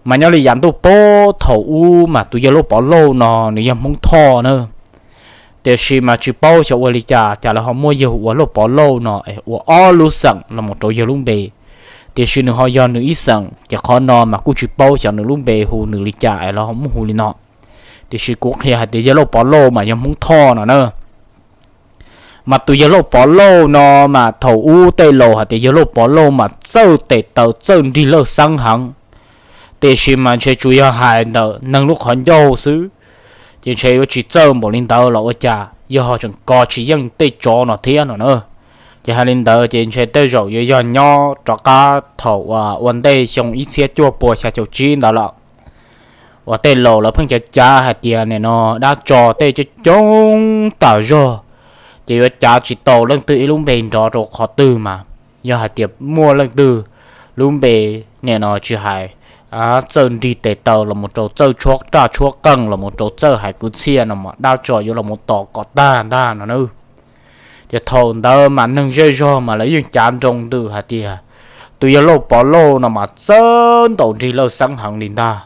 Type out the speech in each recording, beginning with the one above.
Mas nyob li yav ntuj pob thaum ub mas tus yawg Lauj Pov Lauj no nws yog Hmoob Thoj na, tiam sis mas tsis paub xyov ua li cas cas lawv ho muab yawg hu ua Lauj Pov Lauj no es ua ob lub xeem los mus rau yawg lub npe, tiam sis nws ho yog nws ib xeem ces qhov no mas kuj tsis paub xyov nws lub npe hu nws li cas es lawv ho muab hu li no. Tiam sis kuv qhia hais tias yawg Lauj Pov Lauj mas yog Hmoob Thoj no na. Mas tus yawg Lauj Pov Lauj no mas thaum ub tej laus hais tias yawg Lauj Pov Lauj mas txawj tes taw txawj nrig lawj xeeb heev, tiam sis mas ntshe tsuas yog hais ntawm neeg lub qhov ncauj xwb, ces ntshe yuav tsis txawj npaum li ntawd los ua cas yawg ho tseem kov tsis yeej tej tsov no thiab no na. Ces hais li ntawd ces ntshe tej zaum yuav yog nyob rov qab thaum ua ntej xyoo ib txhiab cuaj pua xya caum tsib ntawd lawm, uas tej laus lawv pheej cav cav hais tias nim no dab tsov tej coob coob tas zog, ces yuav cav tsis tau leej twg ib lub npe nrov rau qhov twg mas yog hais tias muaj leej twg lub npe nim no tsis hais txawj nrig tes taw los mus rau txawj tshuab raj tshuab qeej los mus rau txawj hais kwv txhiaj no mas dab tsov yuav los mus tom kom tag ntag no na. Ces thaum ntawd mas neeg zej zog mas lawv yeej cav nroo ntws hais tias tus yawg Lauj Pov Lauj no mas txawj ntaus nrig lawj xeeb heev li ntag.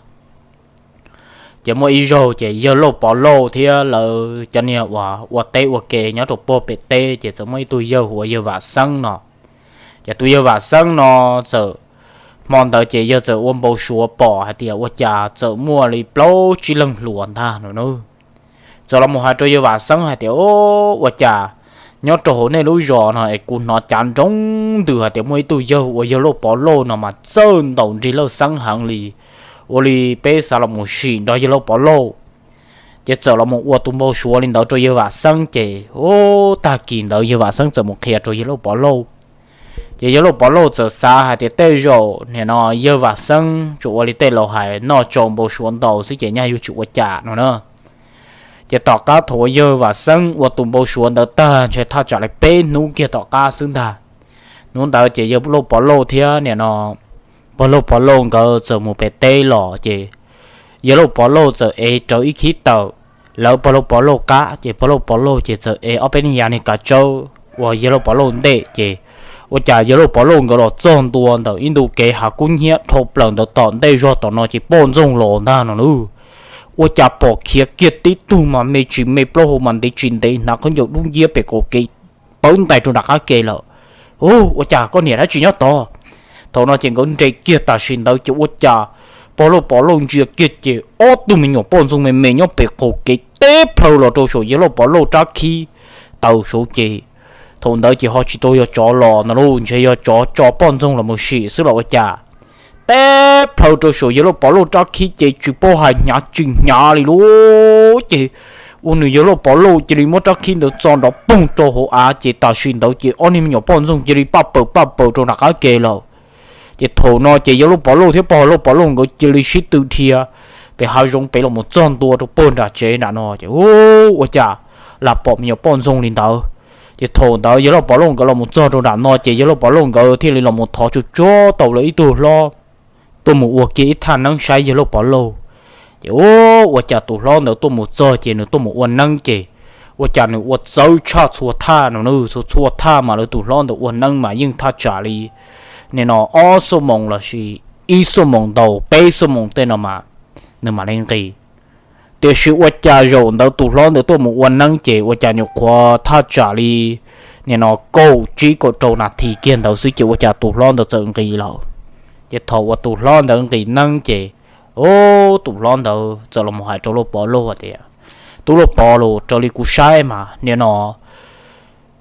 Ces muaj ib zaug ces yawg Lauj Pov Lauj thiab lawv cov niag uas ua teb ua ke nyob rau puag pem teb ces txawm muaj ib tug yawg hu ua yawg Vam Xeeb no. Ces tus yawg Vam Xeeb no txawm, hmo ntawd ces yawg txawm ua npau suav pom hais tias ua cas txawm muaj li plaub tsib leeg hluas ntag no na. Txawm los mus hais rau yawg Vam Xeeb hais tias, Ua cas nyob rau hauv nej lub zos no es kuv hnov cav nroo ntws hais tias muaj ib tug yawg ua yawg Lauj Pov Lauj no mas txawj ntaus nrig lawj xeeb heev li, ua li peb xav los mus sim nrog yawg Lauj Pov Lauj. Ces txawm los mus ua tus npau suav li ntawd rau yawg Vam Xeeb ces, tag kis ntawd yawg Vam Xeeb txawm mus qhia rau yawg Lauj Pov Lauj. Ces yawg Lauj Pov Lauj txawm xav hais tias tej zaum nim no yawg Vam Xeeb tsuas ua li tej laus hais noj tsau npau suav ntau xwb ces nyaj yuav tsis ua cas no na. Ces tom qab thaum uas yawg Vam Xeeb ua tus npau suav ntawd tag ntshe thaj tsam li peb hnub kiag tom qab xwb ntag. Hnub ntawd ces yawg Lauj Pov Lauj thiab nim no pog Lauj Pov Lauj nkawd txawm mus pem teb los ces yawg Lauj Pov Lauj txawm ev rawv ib khib taws, lawv pog Lauj Pov Lauj qab ces pog Lauj Pov Lauj ces txawm ev ob peb niag yav niag kav tsawb uas yawg Lauj Pov Lauj ntej ces ua cas yawg Lauj Pov Lauj nkawd los txog ntua ntawm ib ntu kev hav kub hnyiab dhau plaws ntawd tom ntej zog tom no ces poj ntxoog los ntag no lauj. Ua cas pom khiav kiag tib tug mas me tsis me plaub hau mas ntev tsis ntev hnav khaub ncaws dub nciab pem qaum kev pawv ntais rau nram qab ke lawm. Ua cas koj niam dab tsi nyob tod? Thaum no ces nkawd nres kiag tam sim ntawd ces ua cas pog Lauj Pov Lauj ntsia kiag ces ob tug me nyuam poj ntxoog me me nyob pem qaum kev teb plhaw los rau saum yawg Lauj Pov Lauj rab khib taws saud ces thaum ntawd ces ho tsis tau yog tsov los no lauj, ntshe yog tsov tso poj ntxoog los mus sim xwb los ua cas. Teb plhaw rau saum yawg Lauj Pov Lauj rab khib ces tsis paub hais hnyav tsis hnyav li lauj. Ces ua nws yawg Lauj Pov Lauj cia li muab rab khib ntawd txo nrov poog rau hauv av ces tam sim ntawd ces ob niag me nyuam poj ntxoog cia li paj paws paj paws rau nram qab ke lawm. Ces thaum no ces yawg Lauj Pov Lauj thiab pog Lauj Pov Lauj nkawd cia li sib tw dhia pem hav zoov pem los mus txog ntua rau puag nram tsev nram no ces ua cas lam pom me nyuam poj ntxoog li ntawd. Ces thaum ntawd yawg Lauj Pov Lauj nkawd los mus txog rau nram no ces yawg Lauj Pov Lauj nkawd thiaj li los mus thov tsuag tsuag tau lawv ib tug hlob tuaj mus ua kiag ib thaj neeb saib yawg Lauj Pov Lauj. Ces ua cas tus hlob ntawd tuaj mus txog ces nws tuaj mus ua neeb ces ua cas nws ua txawv tshaj txhua thaj no na, txhua txhua thaj mas lawv tus hlob ntawd ua neeb mas yeej thaj tsam li nim no ob xuab moos lossis ib xuab moos ntau peb xuab moos tej no mas nws mam li nqis. Tiam sis ua cas zaum ntawd tus hlob ntawd tuaj mus ua neeb ces ua cas nyuam qhuav thaj tsam li nim no kaum tsib kaum rau nas this kiag ntawd xwb ces ua cas tus hlob ntawd txawm nqis lawm. Ces thaum uas tus hlob ntawd nqis neeb ces tus hlob ntawd txawm los mus hais rau Lauj Pov Lauj tias, Tub Lauj Pov Lauj, raws li kuv saib mas nim no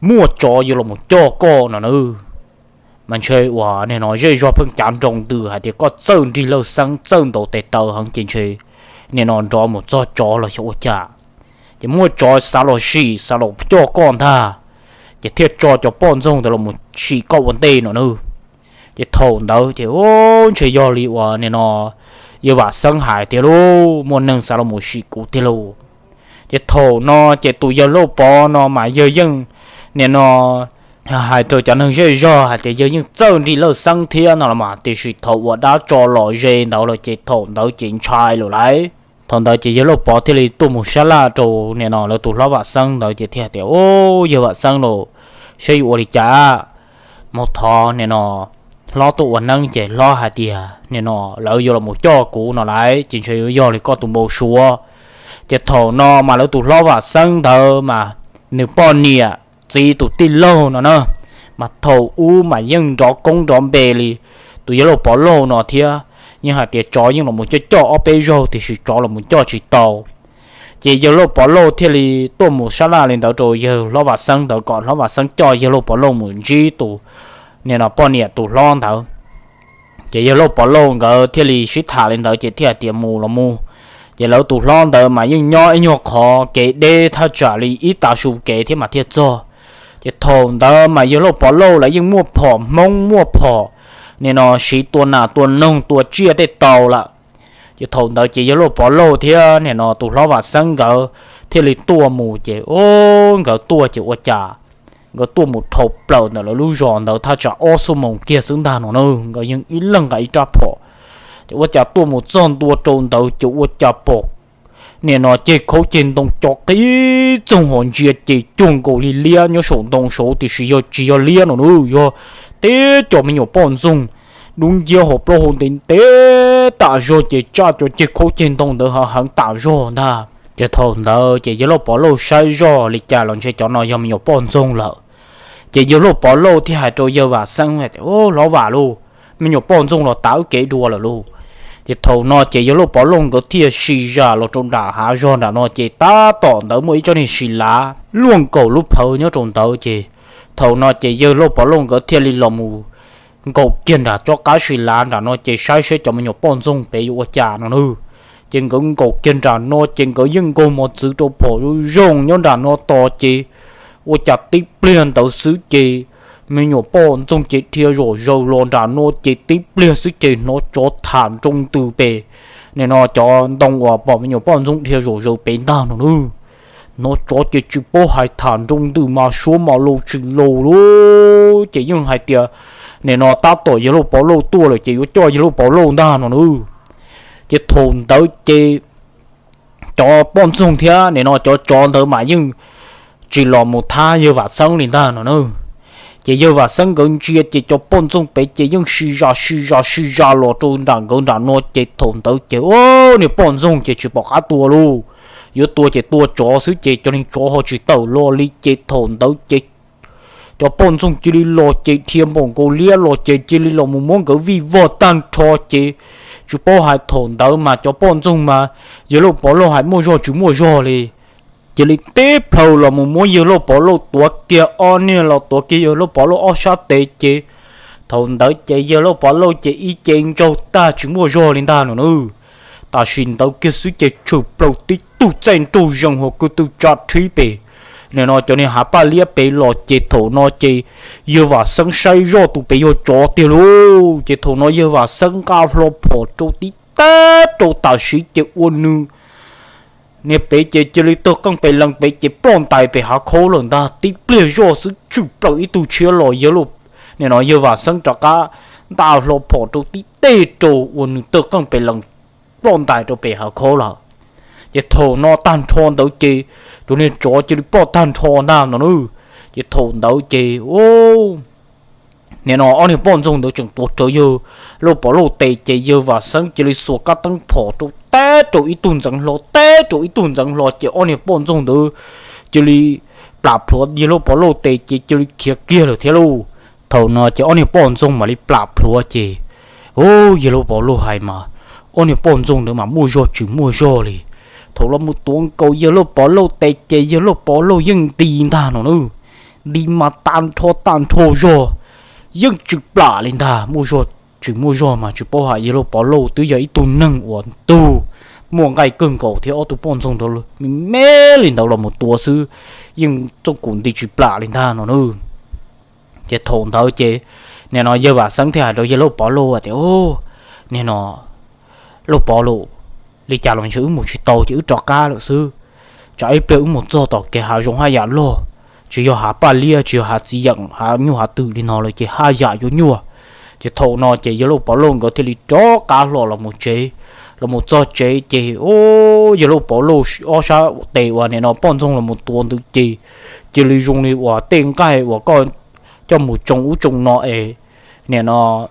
muaj tsov yuav los mus coj koj no na. Mas ntshe uas nim no zej zog pheej cav nroo ntws hais tias koj txawj nrig lawj xeeb txawj ntaus tes taw heev ces ntshe nim no nrov mus txog tsov los xyov ua cas, ces muaj tsov xav los sim xav los coj koj ntag, ces thiaj tso cov poj ntxoog ntawd los mus sim koj ua ntej no na. Ces thaum ntawd ces ntshe yog li uas nim no yawg Vam Xeeb hais tiag lauj, muaj neeg xav los mus sim kuv tiag lauj. Ces thaum no ces tus yawg Lauj Pov no mas yawg yeej nim no hais rau cov neeg zej zog hais tias yawg yeej txawj nrig lawj xeeb thiab no los mas, tiam sis thaum uas dab tsov los ze ntawd lawm ces thaum ntawd ces ntshai lawm lauj. Thaum ntawd ces yawg Lauj Pov thiaj li tuaj mus sab laj rau nim no lawv tus hlob Vam Xeeb ntawd ces thiaj tias, Au, yawg Vam Xeeb lauj, saib yuav ua li cas, mus thov nim no hlob tuaj ua neeb ces hlob hais tias nim no lawv yuav los mus coj kuv no lawm ces ntshe yuav yog li koj tus npau suav. Ces thaum no mas lawv tus hlob Vam Xeeb ntawd mas nws poj niam txiv tus tij laug no na, mas thaum ub mas yeej nrov koob nrov npe li tus yawg Lauj Pov Lauj no thiab. Yeej hais tias tsov yeej los mus coj coj ob peb zaug tiam sis tsov los mus coj tsis tau. Ces yawg Lauj Pov Lauj thiaj li tuaj mus sab laj li ntawd rau yawg hlob Vam Xeeb ntawd kom hlob Vam Xeeb coj yawg Lauj Pov Lauj mus ntsib tus nim no poj niam tus hlob ntawd. Ces yawg Lauj Pov Lauj nkawd thiaj li sib tham li ntawd ces thiaj hais tias mus los mus. Ces lawv tus hlob ntawd mas yeej nyob ib nyuag qhov kev deb thaj tsam li ib tav su kev thiab mas thiaj txog. Ces thaum ntawd mas yawg Lauj Pov Lauj lawv yeej muaj phom Hmoob muaj phom nim no siv tua nas tua noog tua tsiaj tej tau lawm. Ces thaum ntawd ces yawg Lauj Pov Lauj thiab nim no tus hlob Vam Xeeb nkawd thiaj li tuaj mus ces o, nkawd tuaj ces ua cas nkawd tuaj mus dhau plaws ntawm lawv lub zos ntawd thaj tsam ob xuab moos kiag xwb ntag no na, nkawd yeej ib leeg nqa ib rab phom. Ces ua cas tuaj mus txog ntua rau ntawd ces ua cas pom nim no ceg khaub ceg ntoo co qib txoog hos ntsia ces cuag nkaus li liab nyob saum ntoo saud tiam sis yog tsis yog liab no na, yog tib co me nyuam poj ntxoog dub nciab hos plaub hau ntev ntev tam zog ces tsaj cov ceg khaub ceg ntoo ntawd heev heev tam zog ntag. Ces thaum ntawd ces yawg Lauj Pov Lauj saib zoj li cas los ntshe cov no yog me nyuam poj ntxoog lawm. Ces yawg Lauj Pov Lauj thiaj hais rau yawg Vam Xeeb hais tias, Hlob Vam lauj, me nyuam poj ntxoog los tav wb kev dua lawm lauj. Ces thaum no ces yawg Lauj Pov Lauj nkawd thiaj sis zam los rau nram hav zog nram no ces tab tom ntawd muaj ib tsob niag sis lav luaj nkaus lub phawv nyob rau ntawd ces thaum no ces yawg Lauj Pov Lauj nkawd thiaj li los mus nkaum kiag nram tsob qab sis lav nram no ces saib saib cov me nyuam poj ntxoog pem yuav ua cas no na. Ces nkawd nkaum kiag nram no ces nkawd yeej nkaug mos txwv rau phom zoo zoo nyob nram no tos ces ua cas tib pliag ntawd xwb ces me nyuam poj ntxoog ces dhia zom zaws los nram no ces tib pliag xwb ces hnov tsov tham nroo ntws pem nim no cov ntoo uas pom me nyuam poj ntxoog dhia zom zaws pem ntag no na. Hnov tsov ces tsis paub hais tham nroo ntws mas suab mas laus tsis laus lauj, ces yeej hais tias nim no tab tom yawg Lauj Pov Lauj tuaj lawm ces yuav coj yawg Lauj Pov Lauj ntag no na. Ces thaum ntawd ces cov poj ntxoog thiab nim no cov tsov ntawd mas yeej tsis los mus thab yawg Vam Xeeb li ntag no na. Ces yawg Vam Xeeb nkawd ntsia ces cov poj ntxoog pem ces yeej sis zam sis zam sis zam los rau nram nkawd nram no ces thaum ntawd ces niag poj ntxoog ces tsis pom qab tua lauj. Yuav tua ces tua tsov xwb ces cov niag tsov ho tsis tawm los li ces thaum ntawd ces cov poj ntxoog cia li los ces dhia npaum nkaus liab los ces cia li los mus muab nkawd vij vog tag nrho ces tsis paub hais thaum ntawd mas cov poj ntxoog mas yawg Lauj Pov Lauj hais muaj zog tsis muaj zog li. Cia li tib plhaw los mus muab yawg Lauj Pov Lauj tuav kiag ob niag los tuav kiag yawg Lauj Pov Lauj ob sab tes ces thaum ntawd ces yawg Lauj Pov Lauj ces ib ce ntsaug tag tsis muaj zog li ntag no na. Tam sim ntawd kiag xwb ces tshwm plaws tib tug txaij nraug zees hos kwv tw tsa rhib pem nim no cov niag hav paj liab pem los ces thaum no ces yawg Vam Xeeb saib zoj tus pem yog tsov tiag lauj. Ces thaum no yawg Vam Xeeb nqa hlo phom rau tib tag rau tam sim ces ua nws niag pem ces cia li tawg qeej pes lees pem ces ploj ntais pem hav khaub lawm ntag. Tib pliag zoj xwb tshwm plaws ib tug tshiab los yawg, nim no yawg Vam Xeeb rov qab nqa hlo phom rau tib teg rau ua nws tawg qeej pes lees ploj ntais rau pem hav khaub lawm. Ces thaum no tag nrho ntawd ces cov niag tsov cia li ploj tag nrho ntag no na. Ces thaum ntawd ces nim no ob niag poj ntxoog ntawd tseem tuav rawv yawg Lauj Pov Lauj tes ces yawg Vam Xeeb cia li xuas kab teeb phom rau teb rau ib tug ntxeev hlo teb rau ib tug ntxeev hlo ces ob niag poj ntxoog ntawd cia li plam plhuav yawg Lauj Pov Lauj tes ces cia li khiav kiag lawm thiab lauj. Thaum no ces ob niag poj ntxoog mam li plam plhuav ces, o, yawg Lauj Pov Lauj hais mas ob niag poj ntxoog ntawd mas muaj zog tsis muaj zog li. Thaum los mus tuav nkaus yawg Lauj Pov Lauj tes ces yawg Lauj Pov Lauj yeej nti ntag no na. Nti mas tag nrho tag nrho zog yeej tsis plam li ntag. Muaj zog tsis muaj zog mas tsis paub hais yawg Lauj Pov Lauj twb yog ib tug neeg uas ntug muaj nqaij kawg nkaus thiab ob tug poj ntxoog ntawd me me li ntawd los mus tua xwb yeej txooj kum nti tsis plam li ntag no na. Ces thaum ntawd ces nim no yawg Vam Xeeb thiaj hais rau yawg Lauj Pov Lauj tias, nim no Lauj Pov Lauj, li cas los ntshe wb mus tsis tau ces wb rov qab lawm xwb. Tsam ib pliag wb mus txog tom kev hav zoov haj yam loj, tsis yog hav paj liab tsis yog hav txiv yeem hav nyuj hav twm li no lawm ces haj yam yuav nyuaj. Ces thaum no ces yawg Lauj Pov Lauj nkawd thiaj li rov qab hlo los mus tsev. Los mus txog tsev ces, o, yawg Lauj Pov Lauj ob sab tes uas nim no poj ntxoog los mus tuav ntawd ces cia li zoo li uas tej nqaij uas koj coj mus tsoo ub tsoo no es nim no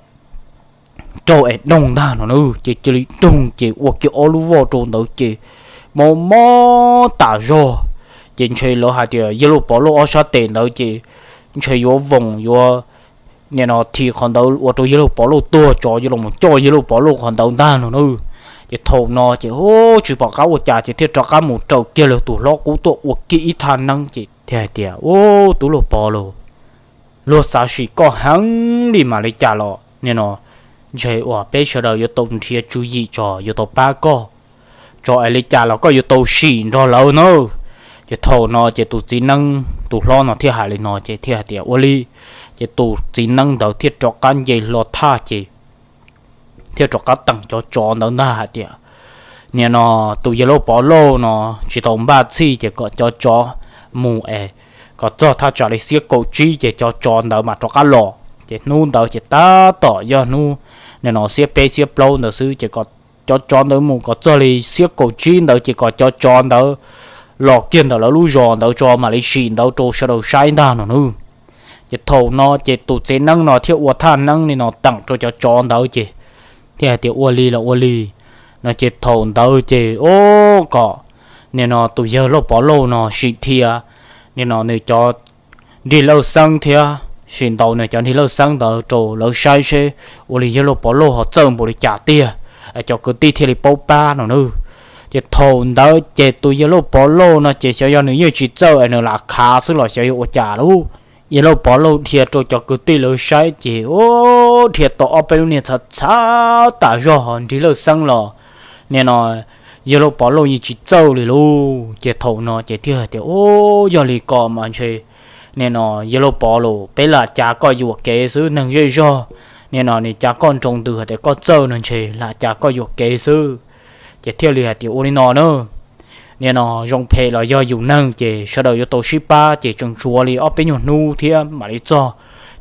raug es doog ntag no na. Ces cia li doog ces ua kiag ob lub voj rau ntawd ces mob mob tas zog. Ces ntshe lawv hais tias yawg Lauj Pov Lauj ob sab tes ntawd ces ntshe yuav voos yuav nim no thim qhov ntawd ua rau yawg Lauj Pov Lauj tuag, tsov yuav los coj yawg Lauj Pov Lauj qhov ntawd ntag no na. Ces thaum no ces tsis pom qab ua cas ces thiaj rov qab mus raws kiag lawv tus hlob qub tuaj ua kiag ib thaj neeb ces thiaj hais tias, Ub, tub Lauj Pov Lauj, luag xav sim koj heev li mas li cas los nim no ntshe uas peb sawv daws yuav tau nrhiav tswv yim tso yuav tau pab koj tso es li cas los koj yuav tau sim nrog lawv na. Ces thaum no ces tus txiv neeb tus hlob no thiaj hais li no ces thiaj hais tias, Ua li. Ces tus txiv neeb ntawd thiaj rov qab nce hlo thaj ces thiaj rov qab teem cov tsov ntawd ntag hais tias, Nim no tus yawg Lauj Pov Lauj no tsis tau npaj txhij ces kom cov tsov mus es kom txog thaj tsam li xiab kaum tsib ces cov tsov ntawd mam rov qab los. Ces hnub ntawd ces tab tom yog hnub nim no xiab peb xiab plaub ntawd xwb ces kom cov tsov ntawd mus kom txog li xiab kaum tsib ntawd ces kom cov tsov ntawd los kiag ntawm lawv lub zos ntawd tso mam li sim ntawd rau sawv daws saib ntag no na. Ces thaum no ces tus txiv neeb no thiaj ua thaj neeb li no teem rau cov tsov ntawd ces thiaj hais tias, Ua li los ua li no. Ces thaum ntawd ces, Ub, kom nim no tus yawg Lauj Pov Lauj no sim dhia nim no nws cov nrig lawj xeeb thiab sim ntaus nws cov nrig lawj xeeb ntawd rau lawv saib seb ua li yawg Lauj Pov Lauj ho txawj npaum li cas tiag, cov kwv tij thiaj li paub pab no na. Ces thaum ntawd ces tus yawg Lauj Pov Lauj no ces xyov yog nws yeej tsis txawj es nws lam khav xwb los xyov yog ua cas lauj. Yawg Lauj Pov Lauj dhia rau cov kwv tij lawv saib ces, Ub, dhia tau ob peb lub niag txhav txhav tas zog ho nrig lawj xeeb los nim no yawg Lauj Pov Lauj yeej tsis txawj li lauj. Ces thaum no ces thiaj hais tias, Ub, yog li ko mas ntshe nim no yawg Lauj Pov Lauj, peb lam cav koj yuam kev xwb, neeg zej zog nim no nws cav koj nroo ntws hais tias koj txawj no ntshe lam cav koj yuam kev xwb. Ces thiaj li hais tias, Ua li no na, nim no zoo phem los yog yus neeg ces sawv daws yuav tau sib pab ces tseem tshuav li ob peb nyuag hnub thiab mam li txog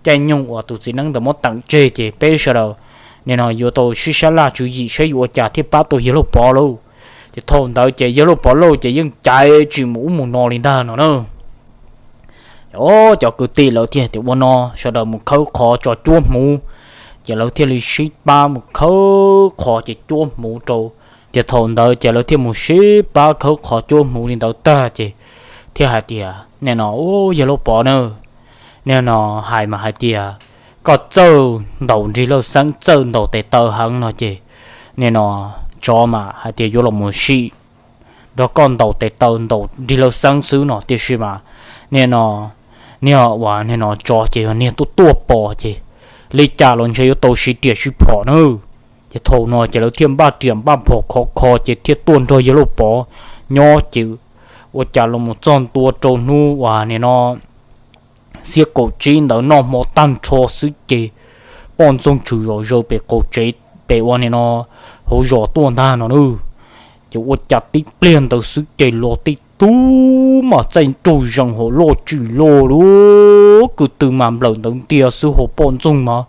caij nyoog uas tus txiv neeb ntawd muab teem tseg ces peb sawv daws nim no yuav tau sib sab laj tswv yim saib yuav ua cas thiaj pab tau yawg Lauj Pov lauj. Ces thaum ntawd ces yawg Lauj Pov Lauj ces yeej caiv tsis mus ub mus no li ntag no na. Cov kwv tij lawv thiaj tias, Ua no sawv daws mus khawb qhov tso cuab hmuv. Ces lawv thiaj li sib pab mus khawb qhov ces cuab hmuv rau. Ces thaum ntawd ces lawv thiaj mus sib pab khawb qhov cuab hmuv li ntawd tag ces thiaj hais tias, Nim no, Ub, yawg Lauj Pov na, nim no hais mas hais tias koj txawj ntaus nrig lawj xeeb, txawj ntaus tes taw heev no ces nim no tsov mas hais tias yuav los mus sim nrog koj ntaus tes taw ntaus nrig lawj xeeb xwb no, tiam sis mas nim no niag uas nim no tsov ces yog niag tuaj tuaj pom ces li cas los ntshe yuav tau siv riam siv phom na. Ces thaum no ces lawv thiaj npaj riam npaj phom khov kho ces thiaj tuaj nrog yawg Lauj Pov nyob ces ua cas los mus txog ntua rau hnub uas nim no xiab kaum tsib ntawd noj hmo tag nrho xwb ces poj ntxoog tshwm zom zaws pem qaum tsev pem ua nim no hauv zos tuaj ntag no na. Ces ua cas tib pliag ntawd xwb ces los tej tug mas txaij nraug zees hauv loj tswm loj lub kwv tw mas nplawm ntawd ntiag xwb hauv poj ntxoog mas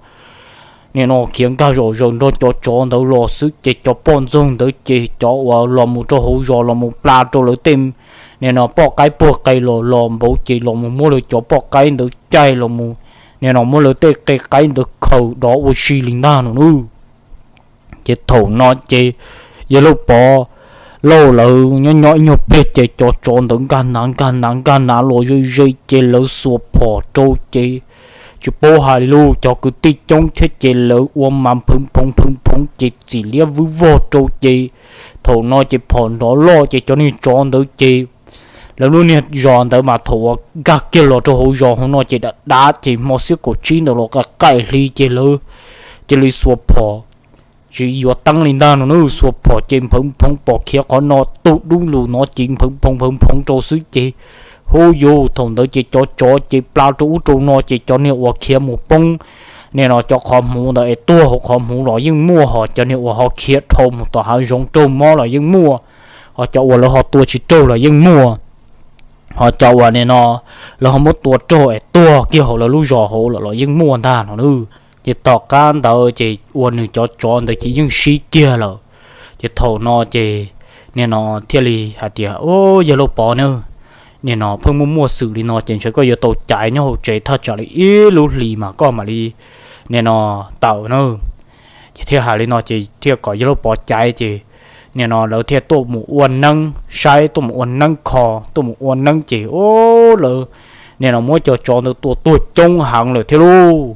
nim no khiav nkag zom zaws nrog cov tsov ntawd los xwb ces cov poj ntxoog ntawd ces cov uas los mus rau hauv zos los mus pla rau lawv tej nim no poj qaib puag qe los los npaum ces los mus muab lawv cov poj qaib ntawd caij los mus nim no muab lawv tej qe qaib ntawd khaws dov ua si li ntag no na. Ces thaum no ces yawg Lauj Pov Lauj lawv nyob nyob ib nyuag pliag ces cov tsov ntawd nkag nav nkag nav nkag nav los ze ze ces lawv xuas phom rau ces tsis paub hais li lauj, cov kwv tij coob thiab ces lawv ua mas nphwv phoov nphwv phoov ces txim liab vwb vog rau ces thaum no ces phom nrov loj ces cov niag tsov ntawd ces lawv lub niag zos ntawd mas thaum uas nkag kiag los rau hauv zos hauv no ces dav dav ces hmo xiab kaum tsib ntawd los qaim qaim hli ces lawv cia li xuas phom tsis yuav teeb li ntag no na, xuas phom ces nphwv phoov pom khiav qhov no tus dub lus no ces nphwv phoov nphwv phoov rau xwb ces hu yus thaum ntawd ces cov tsov ces pla rau ub rau no ces cov niag uas khiav mus poob nim no cov qhov hmuv ntawd es tuag hauv qhov hmuv los yeej muaj, ho cov niag uas ho khiav dhau mus tom hav zoov raug mob los yeej muaj, ho cov uas lawv ho tua tsis raug los yeej muaj, ho cov uas nim no lawv ho muab tua raug es tuag kiag hauv lawv lub zos hauv lawm los yeej muaj ntag no na. Ces tom qab ntawd ces ua nws cov tsov ntawd ces yeej sib kiag lawm. Ces thaum no ces nim no thiaj li hais tias, Au, yawg Lauj Pov na, nim no pheej muaj muaj xwm li no ces ntshe koj yuav tau caiv nyob hauv tsev thaj tsam li ib lub hlis mas koj mam li nim no tawm na. Ces thiaj hais li no ces thiaj kom yawg Lauj Pov caiv ces nim no lawv thiaj tuaj mus ua neeb saib, tuaj mus ua neeb kho, tuaj mus ua neeb ces o, lawv nim no muab cov tsov ntawd tua tuag coob heev lawm thiab lauj.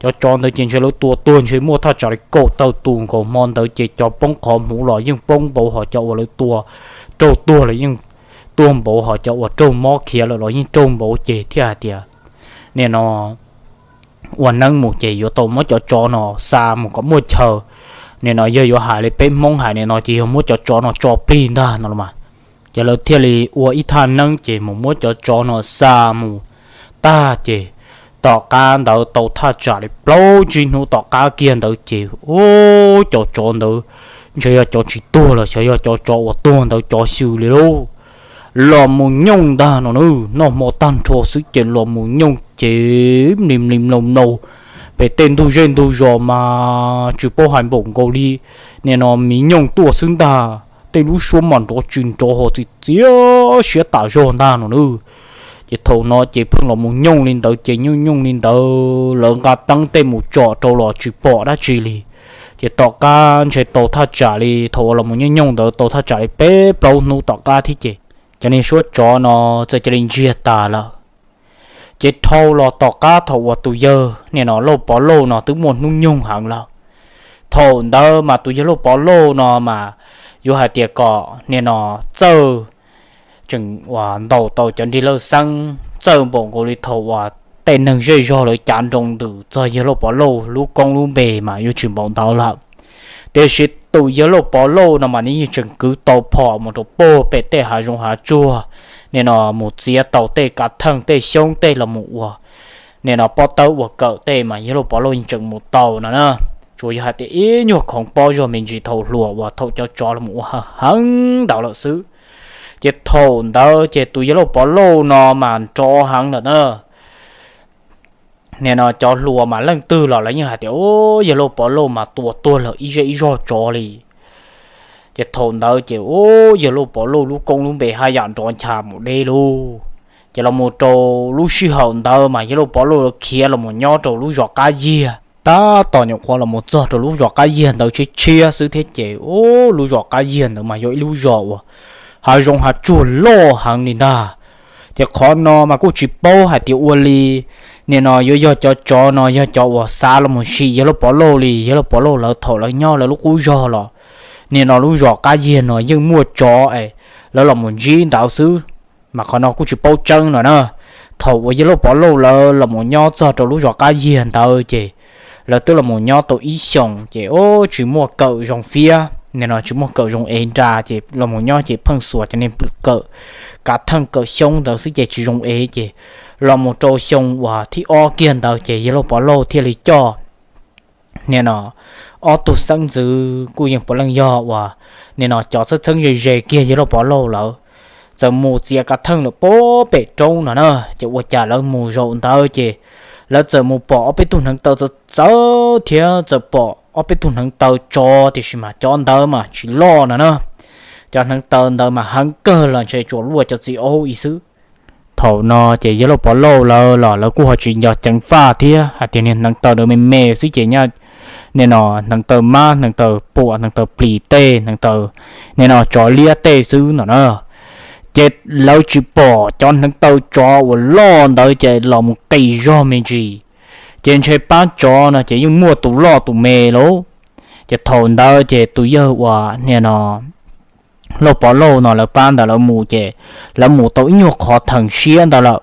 Cov tsov ntawd ces ntshe lawv tua tuag ntshe muaj thaj tsam li kaum tawm tus nkaus. Hmo ntawd ces cov poob qhov hmuv los yeej poob npaum hos cov uas lawv tua raug tuag los yeej tuag npaum hos cov uas raug mob khiav lawm los yeej raug npaum ces thiaj hais tias nim no ua neeb mus ces yuav tau muab cov tsov no xa mus kom muaj chaw. Nim no yog yuav hais li peb Hmoob hais nim no ces yog muab cov tsov no tso plig ntag no los mas. Ces lawv thiaj li ua ib thaj neeb ces mus muab cov tsov no xa mus tag ces tom qab ntawd tau thaj tsam li plaub tsib hnub tom qab kiag ntawd ces ub, cov tsov ntawd ntshe yog cov tsis tuag los xyov yog cov tsov uas tuag ntawd cov xyw li lauj, los mus nyooj ntag no na. Noj hmo tag nrho xwb ces los mus nyooj ces mlis mlis mlaus mlaus pem tej ntug zej ntug zos mas tsis paub hais npaum nkaus li nim no miv nyooj tuaj xwb ntag. Tej lub suab mas nrov tsis nrov ho txiv txiav siab tas zog ntag no na. Ces thaum no ces pheej los mus nyooj li ntawd ces nyooj nyooj li ntawd lawv nqa teeb tej mus tsom rau los tsis pom dab tsi li. Ces tom qab ntshe tau thaj tsam li thaum uas los mus nyooj nyooj ntawd tau thaj tsam li peb plaub hnub tom qab thiab ces cov niag suab tsov no txawm cia li ntsiag tas lawm. Ces dhau los tom qab thaum uas tus yawg nim no Lauj Pov Lauj no twb muaj hnub nyoog heev lawm. Thaum ntawd mas tus yawg Lauj Pov Lauj no mas yuav hais tias kom nim no txawj tseem uas ntaus tau cov nrig lawj xeeb txawj npaum nkaus li thaum uas tej neeg zej zog lawv cav nroo ntws txog yawg Lauj Pov Lauj lub koob lub npe mas yuav tsis npaum ntawd lawm. Tiam sis tus yawg Lauj Pov Lauj no mas nws yeej tseem kwv tau phom mus rau puag pem tej hav zoov hav tsuag, nim no mus txiav tau tej kav theej tej xyoob tej los mus ua nim no pob tawb ua kawm tej mas yawg Lauj Pov Lauj yeej tseem mus tau no na. Tsuas yog hais tias ib nyuag khoov pob zog me ntsis thaum hluas uas thaum cov tsov los mus ua heev heev ntawd lawm xwb. Ces thaum ntawd ces tus yawg Lauj Pov Lauj no mas nrov heev lawm na. Nim no cov hluas mas leej twg los lawv yeej hais tias, u, yawg Lauj Pov Lauj mas tua tuag lawm ib zej ib zog tsov li. Ces thaum ntawd ces, u, yawg Lauj Pov Lauj lub koob lub npe haj yam nrov ncha mus deb lauj. Ces los mus rau lub sij hawm ntawd mas yawg Lauj Pov Lauj lawv khiav los mus nyob rau lub zos Qab Yiag. Tab tom nyuam qhuav los mus txog rau lub zos Qab Yiag ntawd tshiab tshiab xwb thiab ces, u, lub zos Qab Yiag ntawd mas yog ib lub zos uas hav zoov hav tsuag loj heev li ntag. Ces qhov no mas kuj tsis paub hais tias ua li nim no yuav yog cov tsov no yog cov uas xav los mus sim yawg Lauj Pov Lauj li. Yawg Lauj Pov Lauj lawv thaum lawv nyob lawv lub qub zog los nim no lub zos Qab Yiag no yeej muaj tsov es lawv los mus ntsib ntawd xwb. Mas qhov no kuj tsis paub tseeb no na. Thaum uas yawg Lauj Pov Lauj lawv los mus nyob txog rau lub zos Qab Yiag ntawd ces lawv twb los mus nyob tau ib xyoos ces, u, tsis muaj kawm zoo fiab, nim no tsis muaj kawm zoo ev nra ces los mus nyob ces pheej xuas cov niag kawm kav theej kawm xyoob ntawd xwb ces tsis zoo ev ces los mus rau xyoo uas thib ob kiag ntawd ces yawg Lauj Pov Lauj thiaj li coj nim no ob tug xeeb ntxwv kuj yeej puav leej yog uas nim no cov txheeb txheeb ze ze kiag yawg Lauj Pov Lauj lawv txawm mus txiav kav theej lawm puag pem roob no na. Ces ua cas lawv mus zaum ntawd ces lawv txawm mus pom ob peb tug hneev taw txawv txawv thiab txawm pom ob peb tug hneev taw tsov tiam sis mas cov ntawd mas tsis loj no na. Cov hneev taw ntawd mas heev kawg los ntshe tsuas luaj cov txiv aub ib xwb. Thaum no ces yawg Lauj Pov Lauj lawv los lawv kuj ho tsis nco ceev faj thiab hais tias niag hneev taw ntawd me me xwb ces nyaj nim no hneev taw mab hneev taw puam hneev taw plis tej hneev taw nim no tsov liab tej xwb no na. Ces lawv tsis pom cov hneev taw tsov uas loj ntawd ces los mus qis zog me ntsis. Ces ntshe pab tsov no ces yeej muaj tus loj tus me lauj. Ces thaum ntawd ces tus yawg uas nim no Lauj Pov Lauj no lawv pab ntawd lawv mus ces lawv mus tau ib nyuag qhov theem siab ntawd lawm.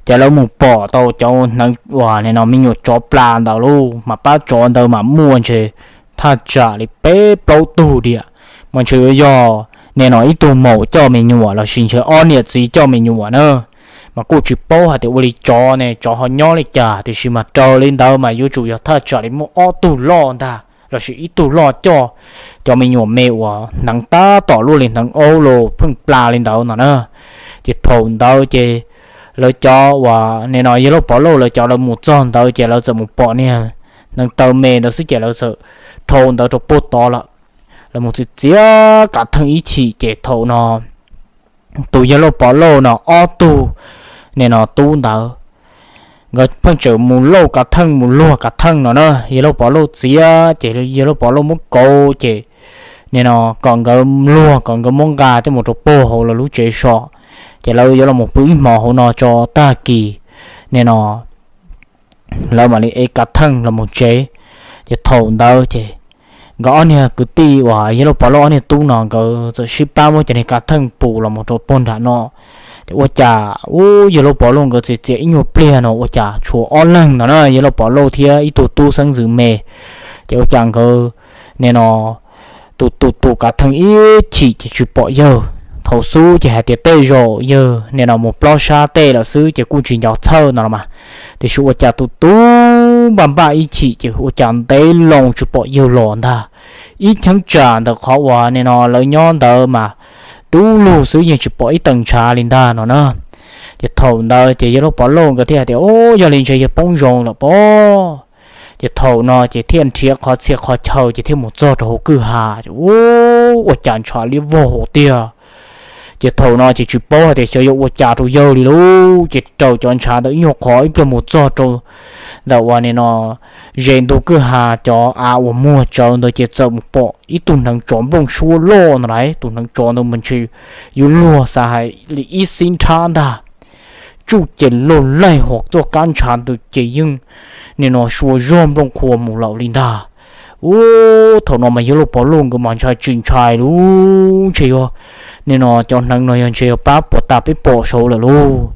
Ces lawv mus pom tau cov hneev uas nim no me nyuam tsov plas ntawd lauj, mas pab tsov ntawd mas muaj ntshe thaj tsam li peb plaub tug diam. Mas ntshe yuav yog nim no ib tug maum coj me nyuam lossis ntshe ob niam txiv coj me nyuam na. Mas kuj tsis paub hais tias ua li tsov ne tsov ho nyob li cas tiam sis mas raws li ntawd mas yuav tsum yog thaj tsam li muaj ob tug loj ntag lossis ib tug loj coj cov me nyuam me uas hneev tab tom luaj li hneev aub los pheej plas li ntawd no na. Ces thaum ntawd ces lawv cov uas nim no yawg Lauj Pov Lauj lawv cov lawv mus txog ntawd ces lawv txawm mus pom niag hneev taw me ntawd xwb ces lawv txawm dhau ntawd rau puag tod lawm. Lawv mus txiav txiav kav theej ib chim ces thaum no tus yawg Lauj Pov Lauj no ob tug nim no tub ntawd nkawd pheej tseem mus lauj kav theej mus luag kav theej no na. Yawg Lauj Pov Lauj txiav ces Yawg Lauj Pov Lauj muab kauv ces nim no kom nkawd luag kom nkawd muab nqa coj mus rau puag hauv lawv lub tsev so, ces lawv yuav los pw ib hmos hauv no tso tag kis nim no lawv mam li ev kav theej los mus tsev. Ces thaum ntawd ces nkawd ob niag kwv tij uas Yawg Lauj Pov Lauj ob niag tub no nkawd txawm sib pab muab cov niag kav theej pus los mus rau puag nram no. Ces ua cas ub Yawg Lauj Pov Lauj nkawd txiav txiav ib nyuag pliag no ua cas tshuav ob leeg ntawd na, Yawg Lauj Pov Lauj thiab ib tug tub xeeb ntxwv me. Ces ua cas nkawd nim no tus tus tus kav theej ib chim ces tsis pom yawg. Thaum xub ces hais tias tej zaum yawg nim no mus plob sab tej lawm xwb ces kuj tsis nco txhawj no los mas, tiam sis ua cas tus tub npaj npaj ib chim ces ua cas ntev loo tsis pom yawg los ntag. Ib cheeb tsam ntawm qhov uas nim no lawv nyob ntawd mas dub lug xwb yeej tsis pom ib tee ntshav li ntag no na. Ces thaum ntawd ces Yawg Lauj Pov Lauj nkawd thiaj hais tias, Ub, yog li ntshe yawg poob zoo lawm pob. Ces thaum no ces thiaj nrhiav qhov txhia qhov chaw ces thiaj mus txog rau hauv kwj ha. Ub, ua cas ntshav liab vog hauv tiag. Ces thaum no ces tsis paub hais tias xyov yuav ua cas rau yawg li lauj, ces raws cov ntshav ntawd ib nyuag qhov ib pliag mus txog rau ntawm uas nim no ze ntug kwj ha cov av uas muag tsawv ntawd ces txawm mus pom ib tug hneev tsov nplooj suab loj no lauj. Tus hneev tsov ntawd mas ntshe yuav luag xav hais li ib xib nrhab ntag. Tsuj ces loj laij hos txoj kab ntshav ntawd ces yeej nim no sua zog nplooj qhuav mus lawm li ntag. Ub, thaum no mas Yawg Lauj Pov Lauj nkawd mas ntshai tsis ntshai lauj, ntshe yuav nim no cov hneev no yog ntshe yuav pab puas tas peb pom saud lawm lauj.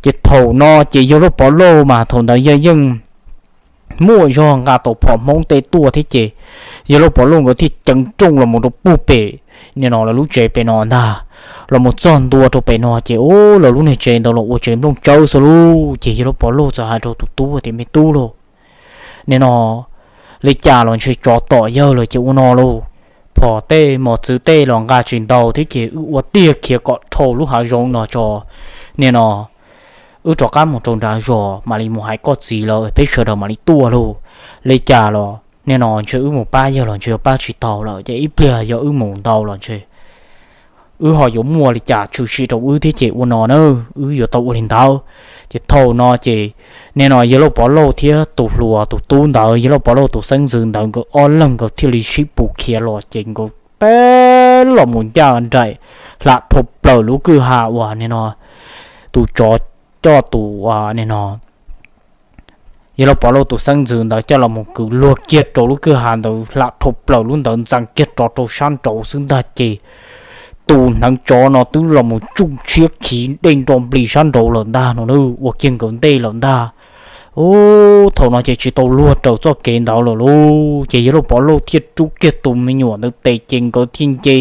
Ces thaum no ces Yawg Lauj Pov Lauj mas thaum ntawd yawg yeej muaj zog nqa tau phom Hmoob tej tuaj thiab ces Yawg Lauj Pov Lauj nkawd thiaj ceev rooj los mus rau puag pem nim no lawv lub tsev pem no ntag. Los mus txog ntua rau pem no ces ub, lawv lub niag tsev ntawd los ua tsev nplooj tsawb xwb lauj. Ces Yawg Lauj Pov Lauj txawm hais rau tus tub tias, Me tub lauj, nim no li cas los ntshe tsov tom yawg lawm ces ua no lauj, phom tej mos txwv tej los nqa tsis ntau thiab ces wb ua tiag khiav kom dhau lub hav zoov no tso. Nim no wb rov qab mus rau nrad zos mam li mus hais koj txiv lawv peb sawv daws mam li tuaj lauj. Li cas los nim no ntshe wb mus pab yawg los ntshe yuav pab tsis tau lawm ces ib pliag yog wb mus ntau los ntshe wb ho yuav muaj li cas tshwm sim rau wb thiab ces ua no na, wb yuav tau ua li ntawd. Ces thaum no ces nim no Yawg Lauj Pov Lauj thiab tus hluas tus tub ntawd, Yawg Lauj Pov Lauj tus xeeb ntxwv ntawd nkawd ob leeg nkawd thiaj li sib pus khiav los ces nkawd teb los mus ncaj nraim hla dhau plaws lub kwj ha uas nim no tus tsov coj tus nim no Yawg Lauj Pov Lauj tus xeeb ntxwv ntawd coj los mus kwv luag kiag rau lub kwj ha ntawd hla dhau plaws lub ntawd ntxees kiag rov rau sab nraud xwb ntag ces tus hneev tsov no twb los mus tsuj tshiab khiv dej nro nplig sab nraud lawm ntag no na, ua kiag nkawd ntej lawm ntag. Ub, thaum no ces tsis tau luag raws txoj kev ntawd lawm lauj, ces Yawg Lauj Pov Lauj thiaj rub kiag tus me nyuam ntawd tes ces nkawd thiaj nce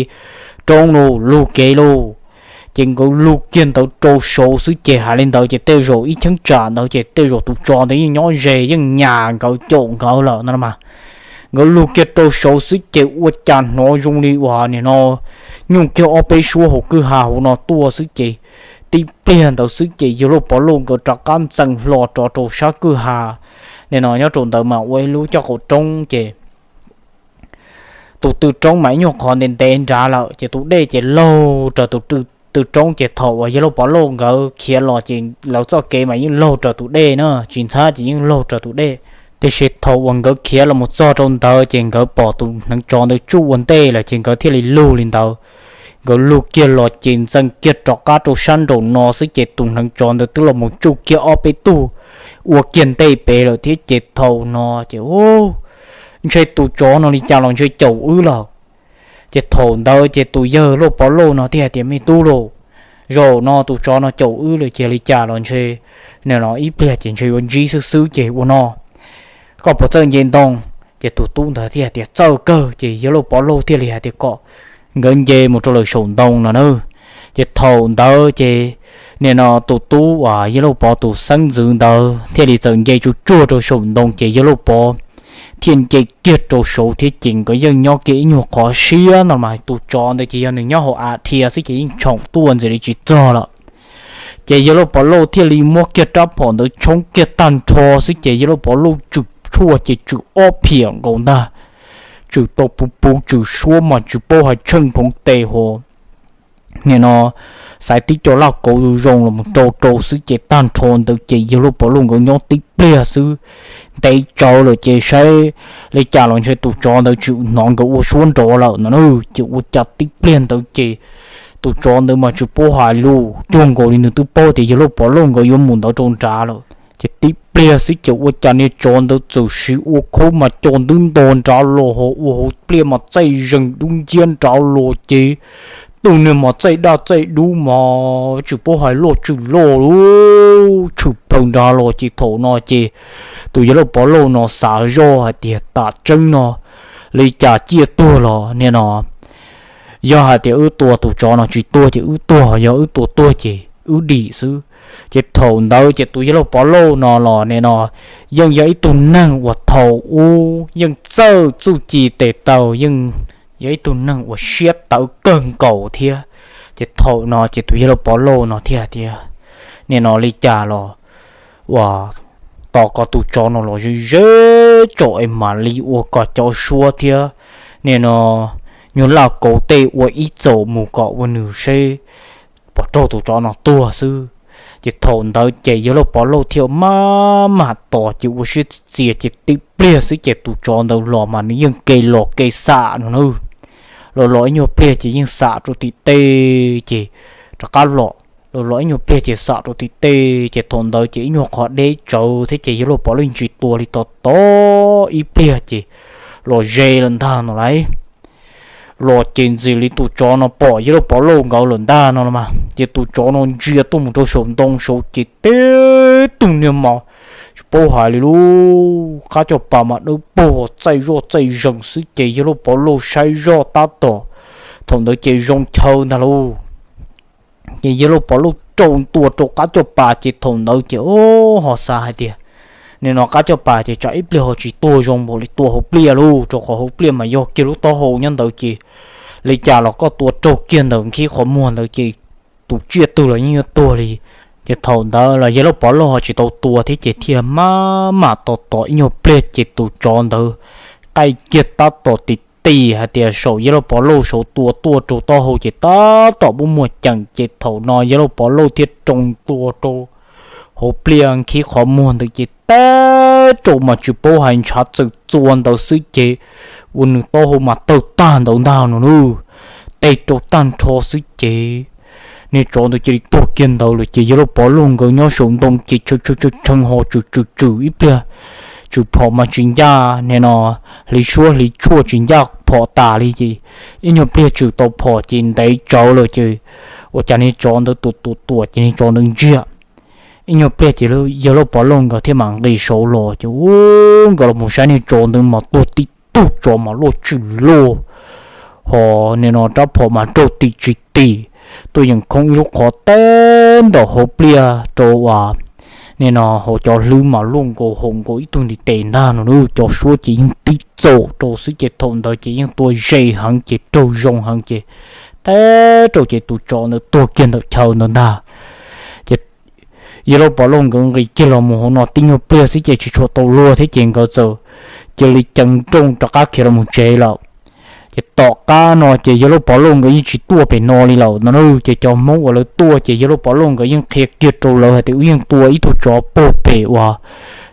roob lauj, lug kev lauj. Ces nkawd lug kiag ntawd rau saud xwb ces hais li ntawd ces tej zaum ib cheeb tsam ntawd ces tej zaum tus tsov ntawd yeej nyob ze yeej nyas nkawd caum nkawd lawm no mas. Nkawd lug kiag rau saud xwb ces ua cas hnov zoo li uas nim no nyuj kiag ob peb suab hauv kwj ha hauv no tuaj xwb ces tib pliag ntawd xwb ces Yawg Lauj Pov Lauj nkawd rov qab ntxees hlo rov rau sab kwj ha. Nim no nyob rau ntawd mas ua ib lub caj qaum roob ces tus tw roob mas ib nyuag qhov ntev ntev nrad lawm ces tus dej ces laug raws tus tw roob ces thaum uas Yawg Lauj Pov Lauj nkawd khiav los ces lawv txoj kev mas yeej laug raws tus dej na, tsis ntxhab ces yeej laug raws tus dej. Tiam sis thaum uas nkawd khiav los mus txog rau ntawd ces nkawd pom tus hneev tsov ntawd tsuj ua ntej lawm ces nkawd thiaj li lug li ntawd. Nkawd lug kiag los ces ntxees kiag rov qab rau sab nraum no xwb ces tus hneev tsov ntawd twb los mus tsuj kiag ob peb tug ua kiag ntej pem lawm thiab ces thaum no ces ntshe tus tsov no li cas los ntshe caum wb lawm. Ces thaum ntawd ces tus Yawg Lauj Pov Lauj no thiaj hais tias, Me tub lauj, zaum no tus tsov no caum wb lawm ces li cas los ntshe nim no ib pliag ces ntshe yuav ntsib xwb xwb ces ua no, koj puas txawj nce ntoo? Ces tus tub ntawd thiaj hais tias, Txawj kawg. Ces Yawg Lauj Pov Lauj thiaj li hais tias kom nkawd nce mus rau lawm saum ntoo no na. Ces thaum ntawd ces nim no tus tub uas Yawg Lauj Pov tus xeeb ntxwv ntawd thiaj li txawm nce tsuj tsuag rau saum ntoo ces Yawg Lauj Pov thiaj nce kiag rau saud thiab ces nkawd yeej nyob kiag ib nyuag qhov siab no mas tus tsov ntawd ces yog nws nyob hauv av dhia xwb ces yeej tshoom tuaj ntxiv li tsis txog lawm. Ces Yawg Lauj Pov Lauj thiaj li muab kiag rab phom ntawd tshoob kiag tag nrho xwb ces Yawg Lauj Pov Lauj tswm tshuaj ces tswm ob phiam nkaus ntag, tswm tau puv puv tswm suab mas tsis paub hais tsheej phoov tes hos nim no xaiv tib co laj kauv zoo los mus rau rau xwb ces tag nrho ntawd ces yawg Lauj Pov Lauj nkawd nyob tib pliag xwb, ntev tsawv lawm ces saib li cas los ntshe tus tsov ntawd tsis hnov nkawd ua suab nrov lawm no na. Ces ua cas tib pliag ntawd ces tus tsov ntawd mas tsis paub hais lus, cuag nkaus li nws twb paub tias yawg Lauj Pov Lauj nkawd yuav mus ntawd rau nrad lawm. Ces tib pliag xwb ces ua cas niag tsov ntawd txawm siv ua khub mas co ntub nto nrad los ho ua hauv pliaj mas txaij zeeg dub nciab nrad los ces tus niag mas txaij daj txaij dub mas tsis paub hais loj tsis loj lub tshwm plaws nrad los ces thaum no ces tus yawg Lauj Pov Lauj no xav zoj hais tias tam tseeb no li cas ciaj tuag los nim no yog hais tias wb tua tus tsov no tsis tuag ces wb tuag, yog wb tua tuag ces wb dim xwb. Ces thaum ntawd ces tus yawg Lauj Pov Lauj no los nim no yeej yog ib tug neeg uas thaum ub yeej txawj txuj ci tes taw, yeej yog ib tug neeg uas siab tawv kawg nkaus thiab. Ces thaum no ces tus yawg Lauj Pov Lauj no thiaj tias nim no li cas los uas tos kom tus tsov no los ze ze tsom es mam li ua kom cov suab thiab nim no nyuag laj kauv tej ua ib txaus mus kom ua nws seb pom raug tus tsov no tuag xwb. Ces thaum ntawd ces yawg Lauj Pov Lauj thiaj maj mam tos ces ua siab txias ces tib pliag xwb ces tus tsov ntawd los mas nws yeej ke los ke xam no na. Los los ib nyuag pliag ces yeej xam rau tim tej ces rov qab los, los los ib nyuag pliag ces xam rau tim tej ces thaum ntawd ces ib nyuag qhov deb tsawv thiab ces yawg Lauj Pov Lauj tsis tua li tos tos ib pliag ces los ze lawm ntag no lauj. Los ces ntxim li tus tsov no pom yawg Lauj Pov Lauj nkawd lawm ntag no los mas ces tus tsov no ntsia tuaj mus rau saum ntoo saud ces tib tug niag mas tsis paub hais li lub qab caj pas mas dawb paug txaij zoj txaij zees xwb ces yawg Lauj Pov Lauj saib zoj tab tom thaum ntawd ces zoo chaw ntag lauj. Ces yawg Lauj Pov Lauj rau ntua rau qab caj pas ces thaum ntawd ces o ho xav hais tias nim no qab caj pas ces tsam ib pliag ho tsis tuag zoo npaum li tua hauv pliaj lauj, rau qhov hauv pliaj mas yog kiag lub taub hau nyob ntawd ces li cas los koj tua raug kiag ntawm nkhib qhov muag ntawd ces tus tsiaj twg los yeej yuav tuag li. Ces thaum ntawd los yawg Lauj Pov Lauj ho tsis tau tua thiab ces thiaj maj mam tos tos ib nyuag pliag ces tus tsov ntawd qaij kiag tab tom tim tim hais tias saum yawg Lauj Pov Lauj saud tua tuaj rau taub hau ces tab tom muaj muaj ceem ces thaum no yawg Lauj Pov Lauj thiaj rau ntua rau hauv pliaj nkhib qhov muag ntawd ces teb rau mas tsis paub hais ntshav txawm txua ntawd xwb ces ua nws taub hau mas tawg tag ntawd ntag no lauj. Teb rau tag nrho xwb ces niag tsov ntawd cia li tuag kiag ntawd lawm ces yawg Lauj Pov Lauj nkawd nyob saum ntoo ces tshee tshee tshee ho tswm tswm tswm ib pliag, tswm phom mas tsis ncaj nim no hliv suab hliv tshuaj tsis ncaj phom tas li ces ib nyuag pliag tswm tau phom ces ntev tsawv lawm ces ua cas niag tsov ntawd tua tua tua ces niag tsov ntawd ntsiag. Ib nyuag pliag ces yawg Lauj Pov Lauj nkawd thiaj mam nqis saud los ces nkawd los mus saib niag tsov ntawd mas tuag tib tug tsov mas luaj tshwm luaj ho nim no rab phom mas raug tim tsis tim tuaj yeem khoob ib lub qhov teb ntawm hauv pliaj rau uas nim no hauv cov hlwb mas luaj nkaus haum nkaus ib tug ntiv tes ntag no lauj. Cov suab ces yeej tib txaus rau xwb ces thaum ntawd ces yeej tua ze heev ces raug zoo heev ces teb rau ces tus tsov ntawd tuag kiag ntawm chaw ntawd ntag. Ces yawg Lauj Pov Lauj nkawd nqis kiag los mus hauv no tib nyuag pliag xwb ces tsis tshua tau luag thiab ces nkawd txawm cia li ceev nrooj rov qab khiav los mus tsev lawm. Ces tom qab no ces yawg Lauj Pov Lauj nkawd yeej tsis tuaj pem no li lawm no na. Ces cov Hmoob uas lawv tuaj ces yawg Lauj Pov Lauj nkawd yeej qhia kiag rau lawv hais tias wb yeej tua ib tug tsov puag pem uas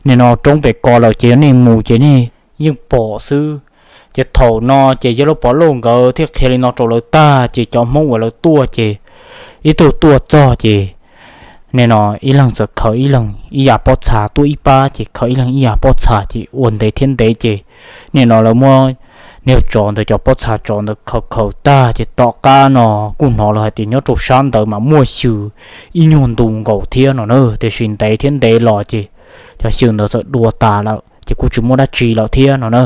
nim no roob pem ko lawm ces yog nej mus ces nej yeej pom xwb. Ces thaum no ces yawg Lauj Pov Lauj nkawd thiaj qhia li no rau lawv tag ces cov Hmoob uas lawv tuaj ces ib tug tuaj txog ces nim no ib leeg txawm khaws ib leeg ib yam pob txha tuaj ib pab ces khaws ib leeg ib yam pob txha ces ua ntev thiab ntev ces nim no lawv muab niag tsov ntawd cov pob txha tsov ntawd khaws khaws tag ces tom qab no kuj hnov lawv hais tias nyob rau sab ntawd mas muaj xyw ib nyuag ntu nkaus thiab no na. Tiam sis ntev thiab ntev los ces cov xyw ntawd txawm dua tas lawm ces kuj tsis muaj dab tsi lawm thiab no na.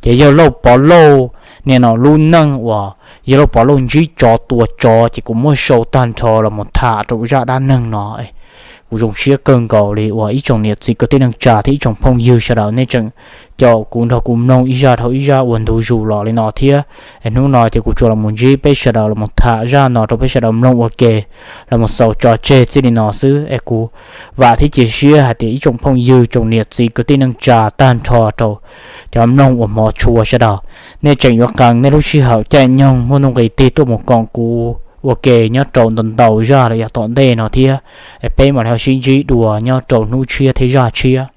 Ces yawg Lauj Pov Lauj nim no lub neej uas yawg Lauj Pov Lauj ntsib tsov tua tsov ces kuv muab sau tag nrho los mus tham rau zaj dab neeg no. Kuv zoo siab kawg nkaus li uas ib tsoom niam txiv kwv tij neej tsa thiab ib tsoom phooj ywg sawv daws nej tseem caum kuv nrog kuv mloog ib zaj dhau ib zaj uas ntu zus los li no thiab. Es hnub no ces kuv tsuas los mus ntsib peb sawv daws los mus tham zaj no rau peb sawv daws mloog ua ke, los mus xaus tso tseg txij li no xwb. Es kuv vam thiab cia siab hais tias ib tsoom phooj ywg tsoom niam txiv kwv tij neej tsa tag nrho rau cov mloog uas hmov tshua sawv daws, nej tseem yuav qee nej lub sij hawm caij nyoog muaj nuj nqis tig tuaj mus koom kuv ua ke nyob rau ntau ntau zaj los yog tom ntej no thiab. Peb mam li ho sib ntsib dua nyob rau hnub tshiab thiab zaj tshiab.